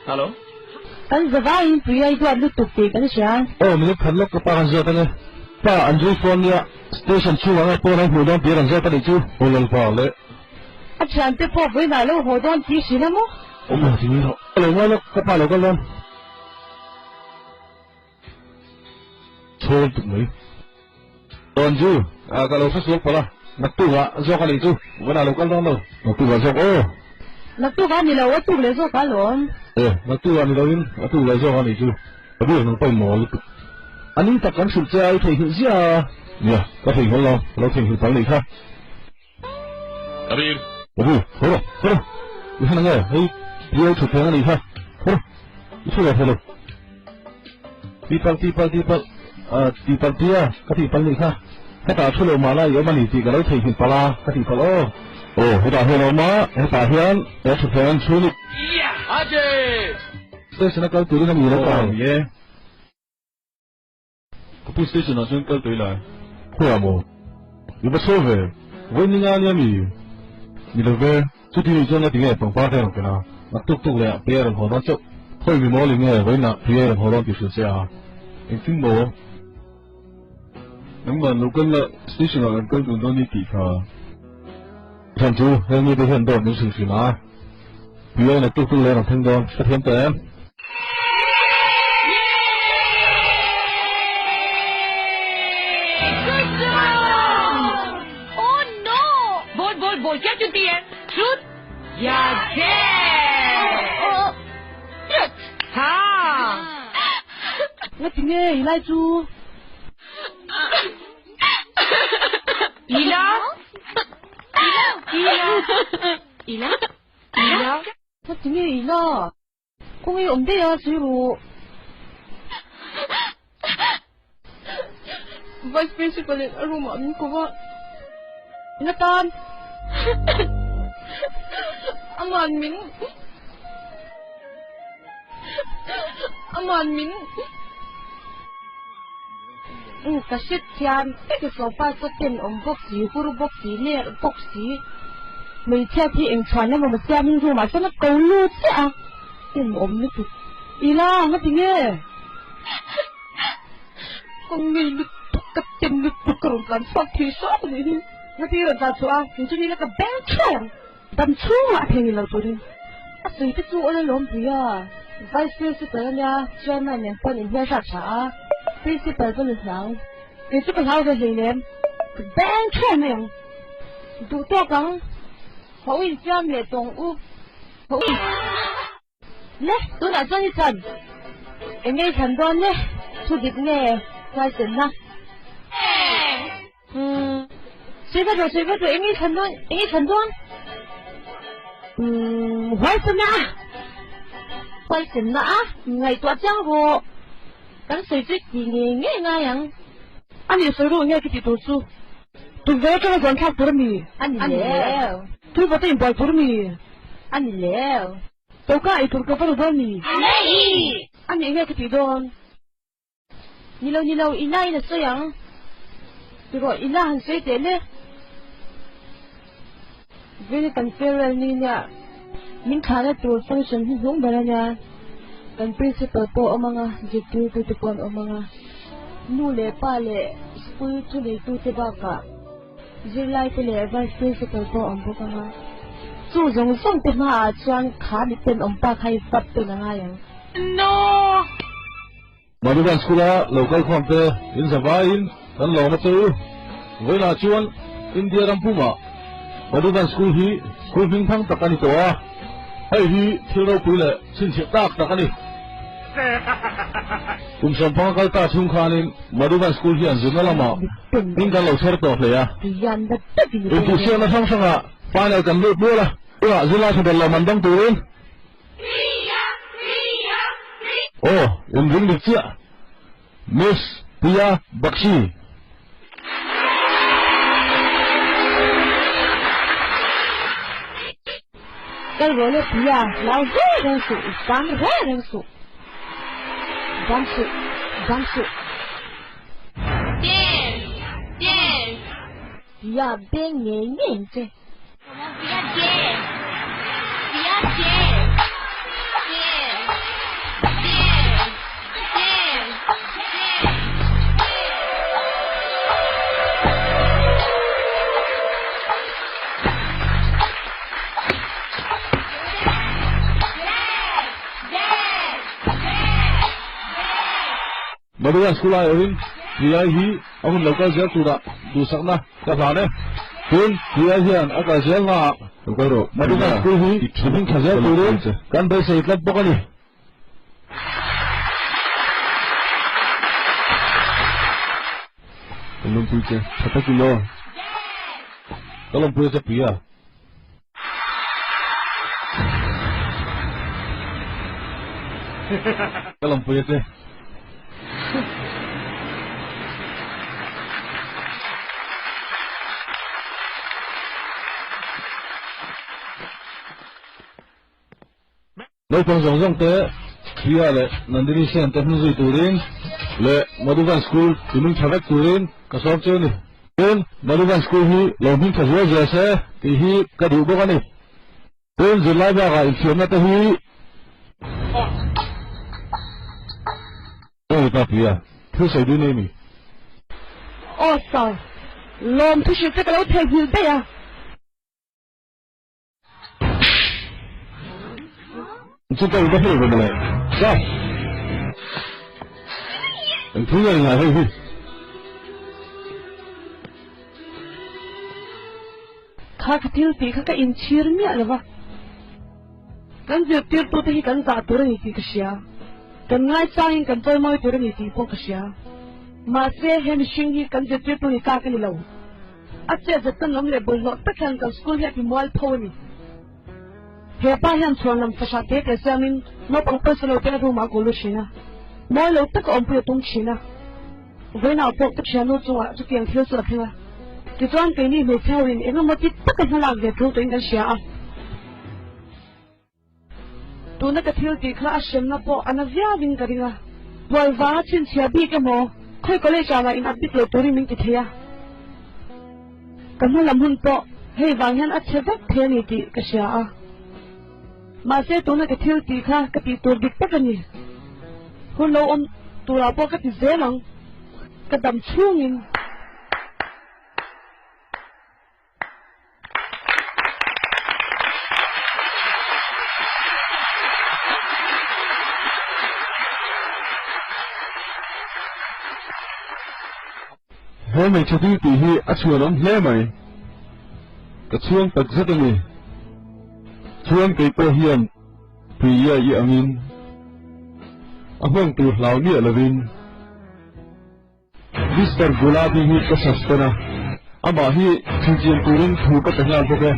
Hello. Kan zavaiin pui ai duat lutuk tih kan hria. Aw minute khat lawk ka pa kan zawt ange. Pa Andrew phone nia station chhungah nge pawn an hmuh dawn tih a rawn zawt a nih chu. Aw Lalpa le. A thiante pawh vawiinah lo haw dawn tih hrilh a maw? Awm lo ti mai rawh. Lo ngai lawk ka pa lo kal dawn. Chhawl tuk mai. Andrew, ka lo hre sual palh a, naktukah zawk a nih chu, vawiinah lo kal dawn lo. Naktukah zawk aw. Naktukah ni lo, a tuk leh zawk a lawm. Aw, naktukah ni loin a tuk leh zawk a nih chu. Ka biak nang pawhin mawl lutuk. A ni tak kan hrilh che a, i theihnghilh ziah a. Nia, ka theihnghilh lo, ka lo theihnghilh palh nih kha. Kabir. Kabir, haw rawh, haw rawh. I hman ange, hei Priya thut theng a nih kha. Haw rawh, i thu lo haw lo. Tihpalh, tihpalh, tihpalh, ah tihpalh Priya, ka tihpalh nih kha. Hetah thu lo mahla i awm a ni tih ka lo theihnghilh palh a, ka tihpalh aw. Aw, hetah hian a awm a, hetah hian he thut theng an chhun i. Station a kal turin a mi lo kai. Ka pu station ah chuan kal tui lai. Khawiah maw? I va chho ve. Vawi ni nga nia mi? Ni lo ve. Chuti nih chuan nga ti nge pangpar te a rawn ken a? Nak tuk tuk leh ah Pei a rawn haw dawn chauh. Khawi mi mawl ing nge vawiinah Pei a rawn haw dawn tih hrilh che a? Engtin maw? Nangmah lo kal la station ah kan kal dun dawn ni tih kha. Chhan chu heng mite hian dawt min hrilh hrim a. Pei a nak tuk tuk leh a rawn thleng dawn. Ka thiam tawh em? Ngati nge i lai chu? Ila? Ila? Ila? Ila? Ngati nge i la? Kawng i awm daih a sawi rawh. Vice Principal in a room ah min ko a. Nga tan. Aman min. Aman min. Umm ka hret thiam vek i sofa chu ten awm bawk si, hur bawk si, ler bawk si. Hmeichhia khi eng chhuan emaw maw siamin room ah chuan a ko lut chiah a, ten awm lutuk. Ila nga ti nge? Ka ngei lutuk, ka ten lutuk ka rawn tlan chhuak thei hram a nih hi. Nga ti rawn tlan chhuah a, kei chu nila ka beng thuai ang. Dam chhungah a thei lo turin a sawi te chu awl alawm pui a, Vice Principal a nia, Chairman nen pawh an inhmel hrat tha a, Principal pawn a hlau. Kei chu ka hlau ve hleinem, ka beng thuai mai ang. Duh tawk ang, haw infiam leh tawng u, haw in. Le, tunah chuan i chan. Eng nge i thlan dawn le? Thu dik nge huaisenna? Umm, sawi vat rawh, sawi vat rawh, eng nge i thlan dawn, eng nge i thlan dawn? Umm, huaisenna a! Huaisenna a, ngaihtuah chiang rawh. Kan sawi chu tih ngei ngei ngai ang. A nih sawi rawh nge ka tih tur chu? Tukverh atanga zuan thlak tur a mi? A ni leu. Tuivawta inbual tur a mi? A ni leu. Toka ei tur ka va ru dawn mi? Nei! A nih nge ka tih dawn? Ni lo, ni lo, ina in a sawi ang. Ti rawh, ina han sawi teh le. Veni kan farewell ni nia min thlahna tur function hi hnung ber a nia. Kan principal pawh a awm ang a, zirtirtu te pawh an awm ang a. Nu leh pa leh school thuneitute bakah Zirlai te leh Vice Principal pawh awm bawk ang a. Chu zawng zawng te hmaah chuan kha mi tenawm pa kha i fap tawn a ngai ang. No! Madhuban School-a lo kal khawm te in zavaiin kan lawm a che u. Vawiinah chuan India ram pumah Madhuban School hi school hming thang tak a ni tawh a, hei hi thil ropui leh chhinchhiah tak tak a ni. Kum sawmpanga kal ta chhung khanin Madhuban School hian zirna lamah hming kan lo chher tawh hle a. Intuhsiakna hrang hrangah final kan lut mual a, tunah zirlai tha ber lo man dang turin Aw, inring dik chiah Miss Priya Bakshi. Kal rawh le Priya, hlau reng reng suh, zam reng reng suh. Zam suh, zam suh. Dance, dance. Priya beng ngei ngei ang che. Come on Priya, dance. Priya dance, dance. Madura School aiawhin Priya hi a hun lo kal zel turah duhsakna ka hlan e. Tin, Priya hian a kal zel hnaah Madura School hi hming tha zel turin kan beisei tlat bawk a ni. Ka lawmpui che, tha takin aw. Ka lawmpui che Priya. Ka lawmpui a che. Naupang zawng zawng te Priya leh Nandini Sen te hming zui turin leh Madhuban School ti hming tha vek turin ka sawm che a ni. Tin, Madhuban School hi lo hming tha zual zel se tih hi ka duh bawk a ni. Tin, zirlai bakah inthiamna te hi Awi pa Priya, thil sawi dun em i? Aw sir, lawm thu hrilh che ka lo theihnghilh daih a. Chu ka va hel ve mawle. Sa. Eng thu nge ngai hei hi. Kha ka thil tih kha ka inchhir miah lo va. Kan zirtirtute hi kan zah tur a ni tih ka hria. Kan ngaichangin kan chawimawi tur a ni tih pawh ka hria. Mahse he mihring hi kan zirtirtu ni tlak a ni lo. A chet zet kan awm leh bawlhhlawh tak hian kan school hi a ti mual pho a ni. He pa hian chhuan lam fahra te te siamin naupang pawisa lo te a room ah a kul thin a, mawi lo taka awmpui a tum thin a. Vawiinah pawh ka thiannu chungah chutiang thil chu a thleng a. Tichuan keini hmeichhe ho in eng emaw ti taka hmalak ve tul tawhin kan hria a. Tuna ka thil tih kha a hremna pawh a na viauin ka ring a, buai vanga chhinchhiah bik emaw khawi college ah lah in admit loh turin min ti thei a, ka hma lam hun pawh hei vang hian a chhe vek thei a ni tih ka hria a, mahse tuna ka thil tih kha ka tih tur dik tak a ni. Hun lo awm turah pawh ka ti zel ang, ka dam chhungin. He hmeichhe ding tih hi a chhuanawm hle mai. Ka chhuang tak zet a ni. Chuan kei pawh hian Priya i angin a hmang tur hlau miah lovin Mister Gulabi hi ka suspend a, amah hi chhinchhian turin thu ka pe nghal bawk e.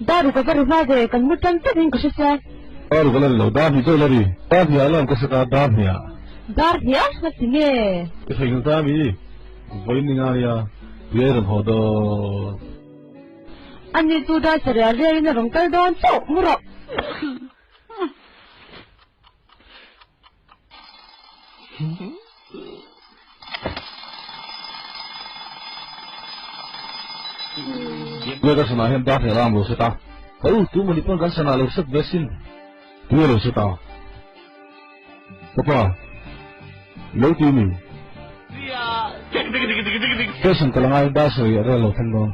Dar ka va ri hma ve, kan mu tan takin ka hre sia. Dar ka la ri lo, dar hnih chu a la ri. Dar hniah lam ka hre ta, dar hniah. Dar hniah nga ti nge? Ka thei nghal ta mi, vawiin ni nga nia, tui a rawn haw dawn. Ani chu dar sarih rialin a rawn kal dawn chauh, mu rawh. Nge ka sana hian dar hniah lam lo set a. Ka u, tu mawni pawn kan sana lo set ve sin. Tu nge lo set a? Ka pa, i lo ti mi? Station ka la ngai dar sarih a rel lo thleng dawn.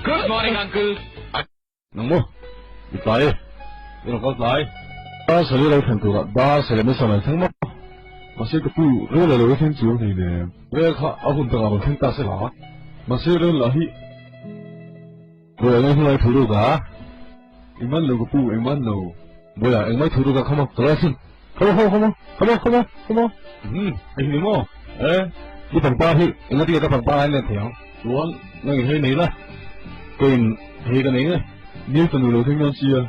Good morning, uncle. Nang maw? I tlai e. I rawn kal tlai. Dar sali lo thlen turah dar sali hmasa mai thleng maw? Mahse ka pu, rel a lo la thleng chiang hlei nen. Rel kha a hun takah rawn thleng ta se la. Mahse rel lah hi. Bawiha engmai hnulai thu ruk a? Engman lo ka pu, engman lo. Bawiha engmai thu ruk a come on, ka lo asin. Come on, come on, come on, come on, come on, come on. Umm, eng ni maw? E, i pangpar hi engati ka pangpar a len thei ang? Chuan, nang in hei nei la, keiin hei ka nei nge. Nil fanu lo thleng dawn sia.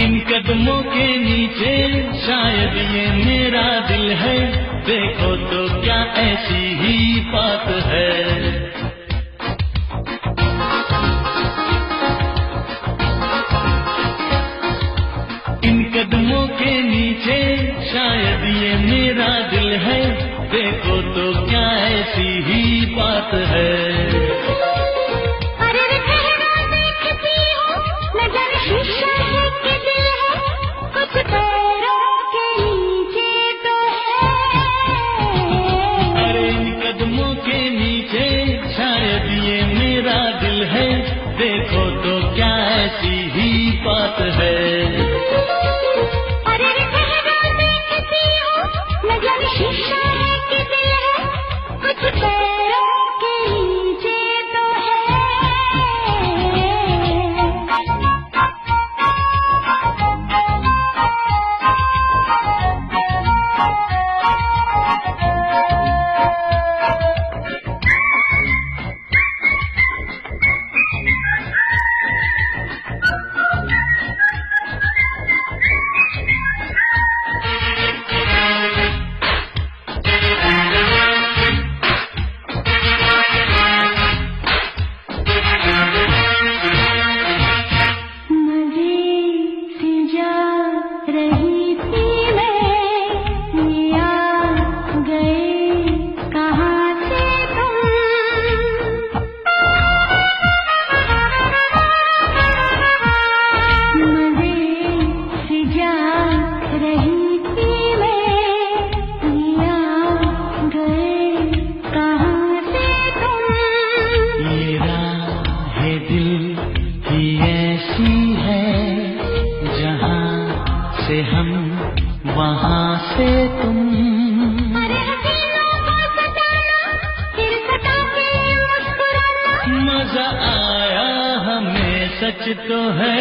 इन कदमों के नीचे शायद ये मेरा दिल है देखो तो क्या ऐसी ही बात है इन कदमों के नीचे शायद ये मेरा दिल है देखो तो क्या ऐसी ही बात है अरे रे चेहरा देखती हूँ न जाने शीशा है कि दिल है कुछ पैरों के नीचे तो है अरे इन कदमों के नीचे शायद ये मेरा दिल है देखो तो क्या ऐसी ही बात है अरे रे चेहरा देखती हूँ न जाने शीशा है कि दिल है कुछ पैरों के नीचे तो है मजे से जा रही थी मैं ये आ गए कहाँ से तुम मजे से जा रही थी मैं ये आ गए कहाँ से तुम ये राह दिल ही ऐसी है जहाँ से हम वहाँ से तुम अरे हसीनों को सताना फिर सता के मुस्कुराना मजा आया हमें सच तो है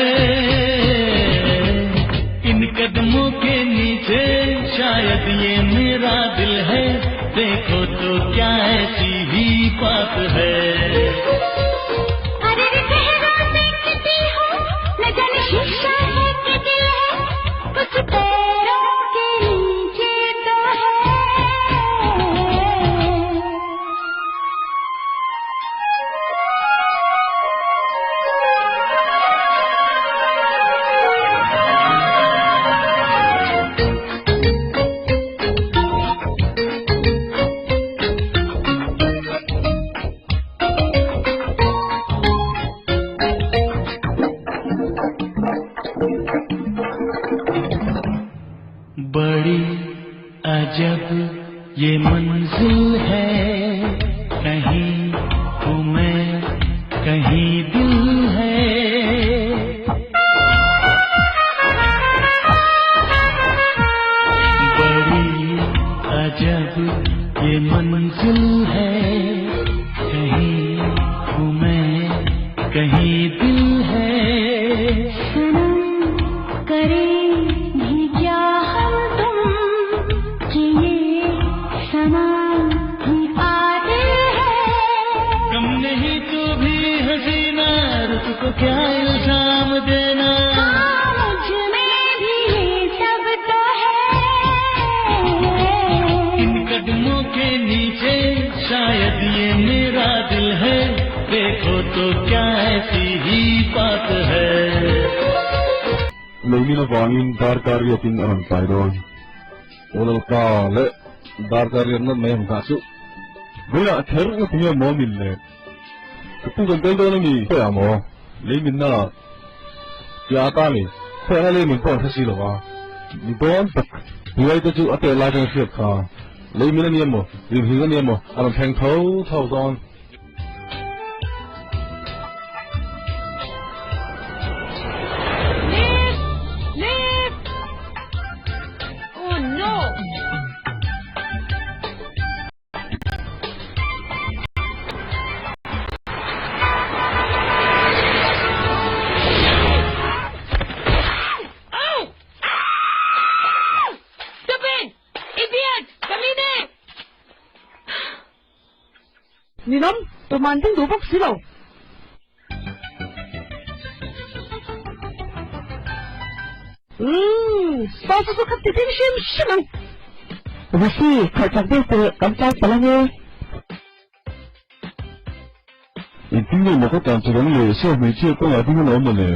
इन कदमों के नीचे शायद ये मेरा दिल है देखो तो क्या ऐसी ही बात है अरे रे चेहरा देखती हूँ न जाने शीशा है कि दिल है कुछ पैरों के नीचे तो है बड़ी अजब ये मंजिल है कहीं हूँ मैं कहीं दिल है बड़ी अजब ये मंजिल है कहीं हूँ मैं कहीं दिल है सनम करे भी क्या हम तुम कि ये समा ही आदिल है कम नहीं तू भी हसीना रुत को क्या इल्जाम देना हाँ मुझ में भी ये सब तो है इन कदमों के नीचे शायद ये मेरा दिल है देखो तो क्या ऐसी ही बात है Leimin avangin darkar riatin a rawn tlai dawn. Aw lalpa leh darkar riat nat mai ang kah chu. Vawilah kher nga tinge maw min le? Ka pu kan tel dawn a ni. Khawiah maw? Leimin na Tia ata ni. Khawiah na leimin pawh an hre si lo a. Ni dawn tak. Buai te chu a tel lai atanga hriat kha. Leimin a ni emaw, rinhing a ni emaw a rawn thleng tho tho dawn. Lift! Lift! Oh no! Stupid! Ninawm, tuman ding duh bawk si lo. Umm, saw saw saw ka ti ding hrim hrim ang. Risi, khalh chak deuh teh, kan tlai palh ange. Engtin nge maw ka tan che ang le, saw hmeichhia kawngah ding an awm ale.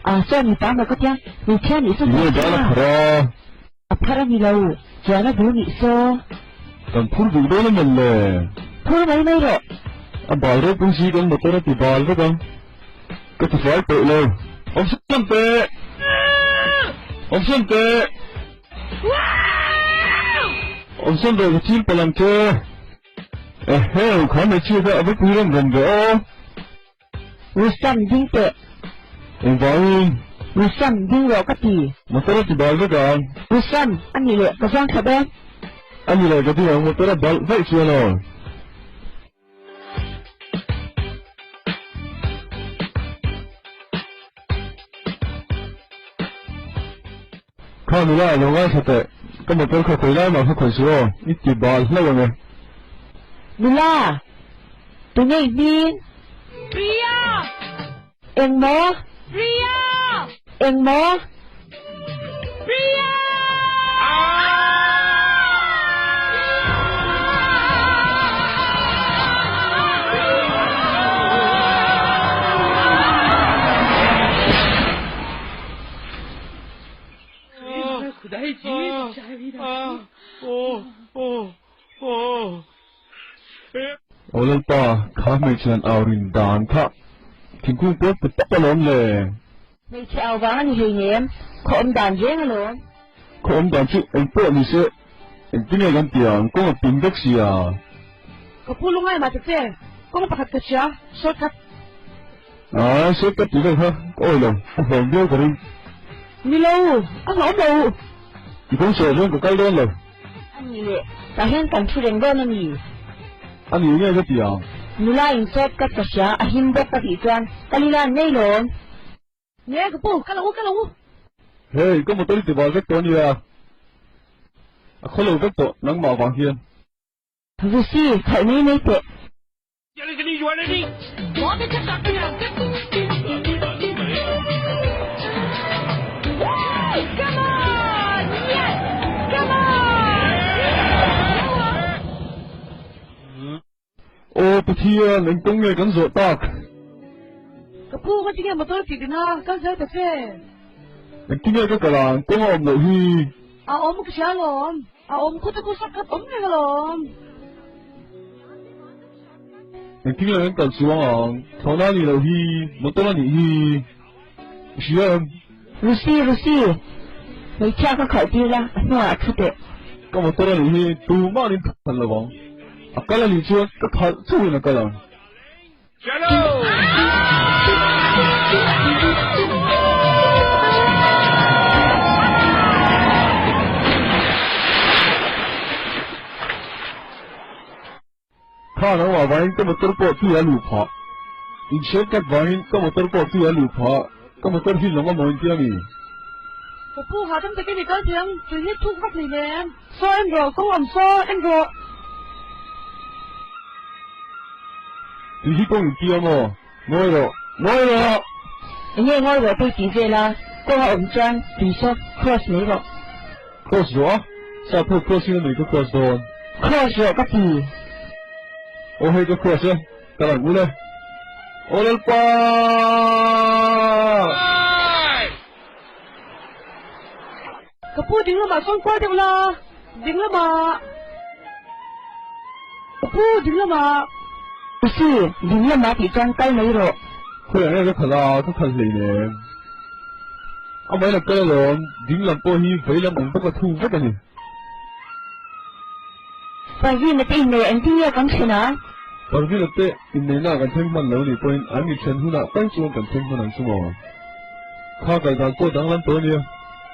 Ah, saw mipa maw ka tia, hmeichhia nih saw Tinge dan a phar a? A phar a ni lo, chuan a duh nih saw. Kan phur duh dawn a mawn le. Phur mai mai rawh. A bal ropui si kan motor a ti bal vek ang. Ka ti fai peih lo. Awmsawn teh! Awmsawn teh! Awmsawn rawh ka chil palh ang che. Eheu, kha hmeichhia kha a va pui rem rem ve aw. Rusam ding teh. Engvangin? Rusam ding rawh ka ti. Motor a ti bal vek ang. Rusam, a ni leh, ka zuang thla dawn. A ni leh ka ti ang, motor a balh vaih chuan aw. Kha nula a lo ngaithla teh, ka motor kha khawi lai mah kha khawi suh aw, i ti bal hlauh ang e. Nula, tunge i hming? Priya! Eng maw? Priya! Eng maw? Priya! Aw Lalpa, kha hmeichhe an au rin dan kha thingkung pawh pe tawp alawm le. Hmeichhe au vang a ni hleinem, khaw awm dan reng alawm. Khaw awm dan chu eng pawh ni se, engtin nge kan ti ang, kawng a ping vek sia. Ka pu lungai mah ta che, kawng pakhat ka hria, shortcut. Aa, shortcut tih vel kha ka awi lo, a hlawm viau ka ring. Ni lo, a hlawm lo. I kawng sawi chuan ka kal dawn lo. A nih leh, tah hian kan thu reng dawn a ni. A nih nge ka ti ang. Nula in shortcut ka hria, a him bawk ka tih chuan ka lila an nei lawm. Nge ka pu, ka lo u, ka lo u. Hey, ka motor i ti val vek tawh a nia. A khaw lo vek tawh nangmah vang hian. Rusi, khalh mai mai teh. Aw Pathian, engkawng nge kan zawh tak? Ka pu ka tinge motor tih ding a, kal zel ta che. Engtin nge ka kal ang, kawng a awm loh hi. A awm ka hria alawm. A awm khawt a kawsak khat awm reng alawm. Engtin nge kan kal chuang ang? Thlawhna a nih loh hi, motor a nih hi. I hria em? Lucy, Lucy! Hmeichhia ka khalh tir la, a hnuaiah a thu teh. Ka motor a nih hi, tumah in khalh lo ang. A kal a nih chuan ka khalh chauhin a kal ang. Kha lo ah vangin ka motor pawh tui a luh phah. In shortcut vangin ka motor pawh tui a luh phah. Ka motor hi lawng a maw inti a mi? Ka pu hahdam takin i kal thei ang, tui hi thuk vak hleinem. Saw en rawh, kawng awm saw en rawh. Tui hi kawng inti a maw? Ngawi rawh, ngawi rawh! Enge ngawi rawh pawh i tih vel a, kawng a awm chuan tui saw cross mai rawh. Cross rawh a, sa pawh cross in a nei ka cross dawn. Cross rawh ka ti. Aw hei ka cross e, ka lang ul e. Aw Lalpa! Ka pu ding lamah sawn kual deuh la, ding lamah. Ka pu ding lamah. Usi, ding lamah tih chuan kal mai rawh. Khawiah nge ka khalh a, ka khalh hleinem. Amah in a kal alawm, ding lam pawh hi vei lam ang bawk a thung vek a ni. Parvina te innei engtin nge kan then a? Parvina te inneihna kan thleng hman lo nih pawhin an inthen hunah tal chuan kan thleng hman ang chu maw? Kha kal dan pawh danglam tawh a nia.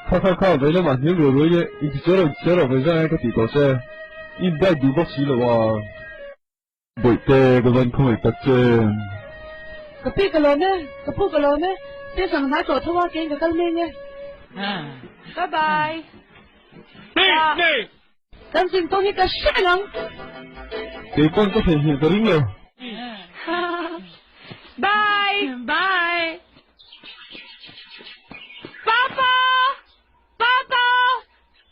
Kha kha kha vei lamah hniam ruai ruai leh inti che rawh inti che rawh vei zai ka tih tawh che. I in bike duh bawk si lo a. Bawihte ka van khawngaih tak che. Ka pi ka lawm e, ka pu ka lawm e, station hnai tawh tho a keiin ka kal mek e. Bye bye. Kan zin tawh hi ka hre reng ang. Kei pawn ka theihnghilh ka ring lo. Bye! Bye! Papa! Papa!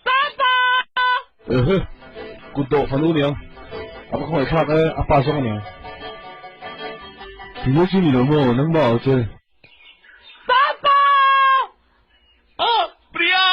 Papa! Ehe, kut dawh fanu niang. A va khawngaih thlak e, a pa zawng aniang. Tinge chu ni lo maw, nangmah au che. Papa! Oh, Priya!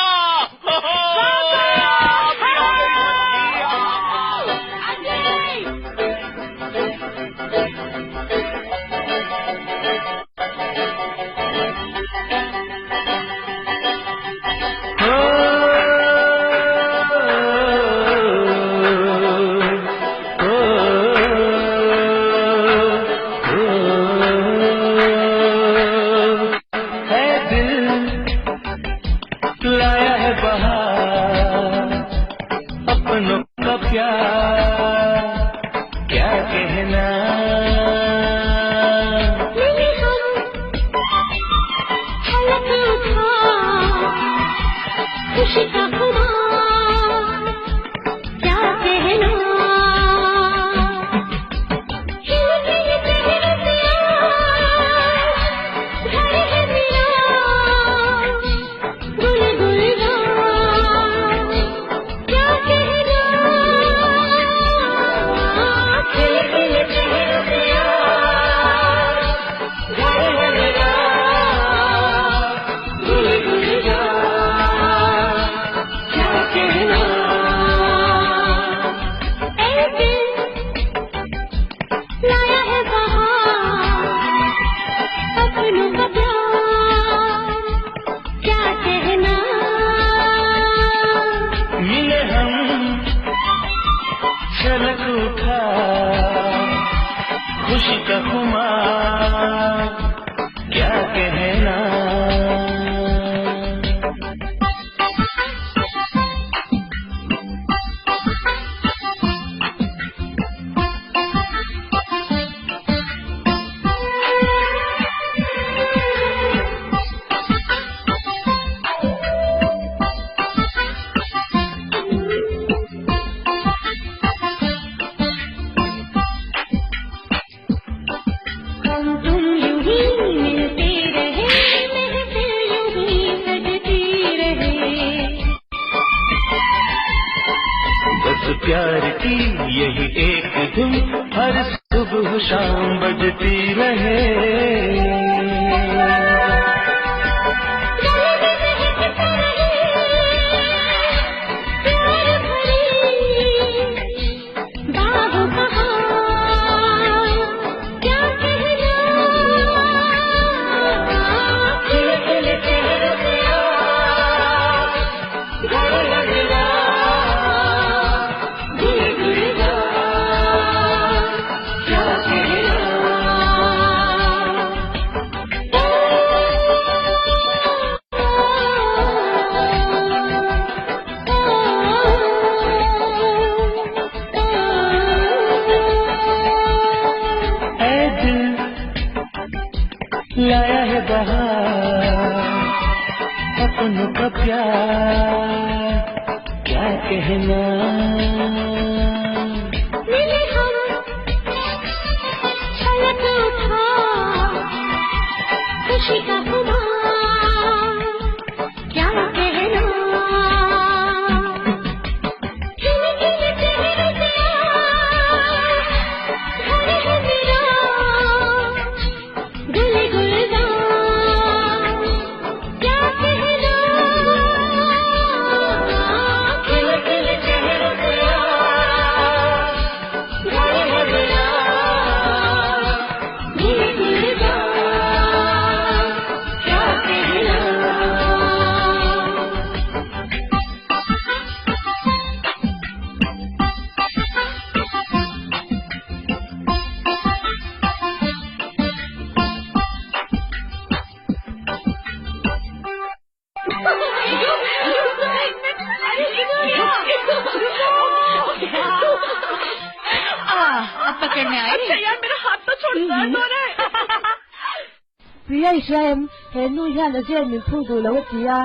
Priya i hria em? He nu hian a zir min phur duh lo a ti a,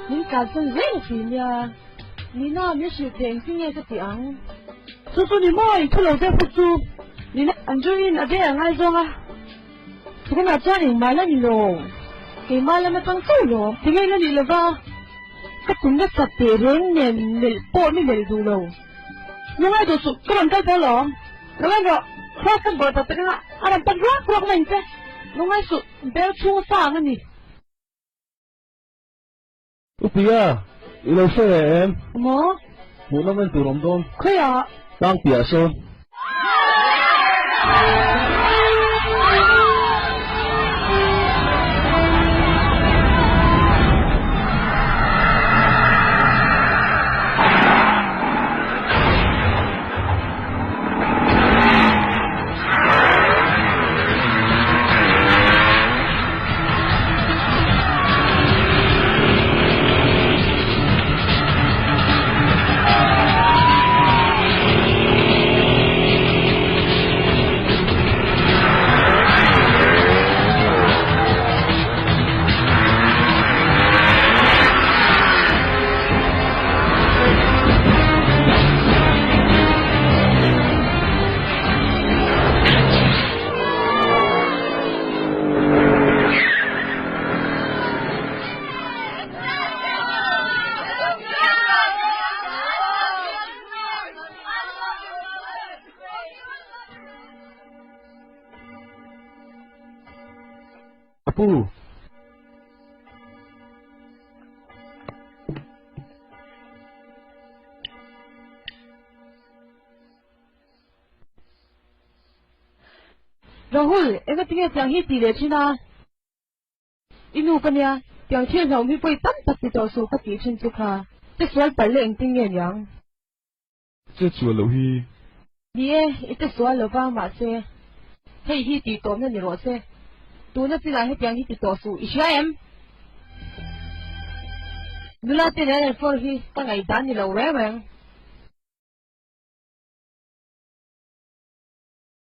min tlansan zel a ti nia. Nina min hrilh thei engtin nge ka ti ang? Chu chu ni maw i thu lo deuh phawt chu. Nina Andrew-in a be a ngaizawng a. Tunah chuan engmah la ni lo. Keimah lam atang chauh lo. Tinge la nih lova ka tum nasa teh reng nen melh pawh ni melh duh lo. Lungai duh suh, ka rawn kal tawh alawm. Lo en rawh, cross ka bawrh tak tak anga a rawn pan ruak ruak mai ang che. Lungai suh, bel chhung sa ang a ni. Upuia, i lo hre ve em? Maw? Hmuh nawm en tur awm dawn. Khawiah? Tlang piah sawn. Apu. Rahul, enga tinge tiang hi tih leh thin a? I nu ka nia, tiang thil hlauhawm hi pawi tam tak ti tawh suh ka tih thin chu kha. Che sual palh leh engtin nge niang? Che sual loh hi. Ni e, i che sual lo va, mahse hei hi tih tawpna ni rawh se. Tuna chinah hetiang hi ti tawh suh, i hria em? Nula te nen an fawr hi ka ngaihdan ni lo reng reng.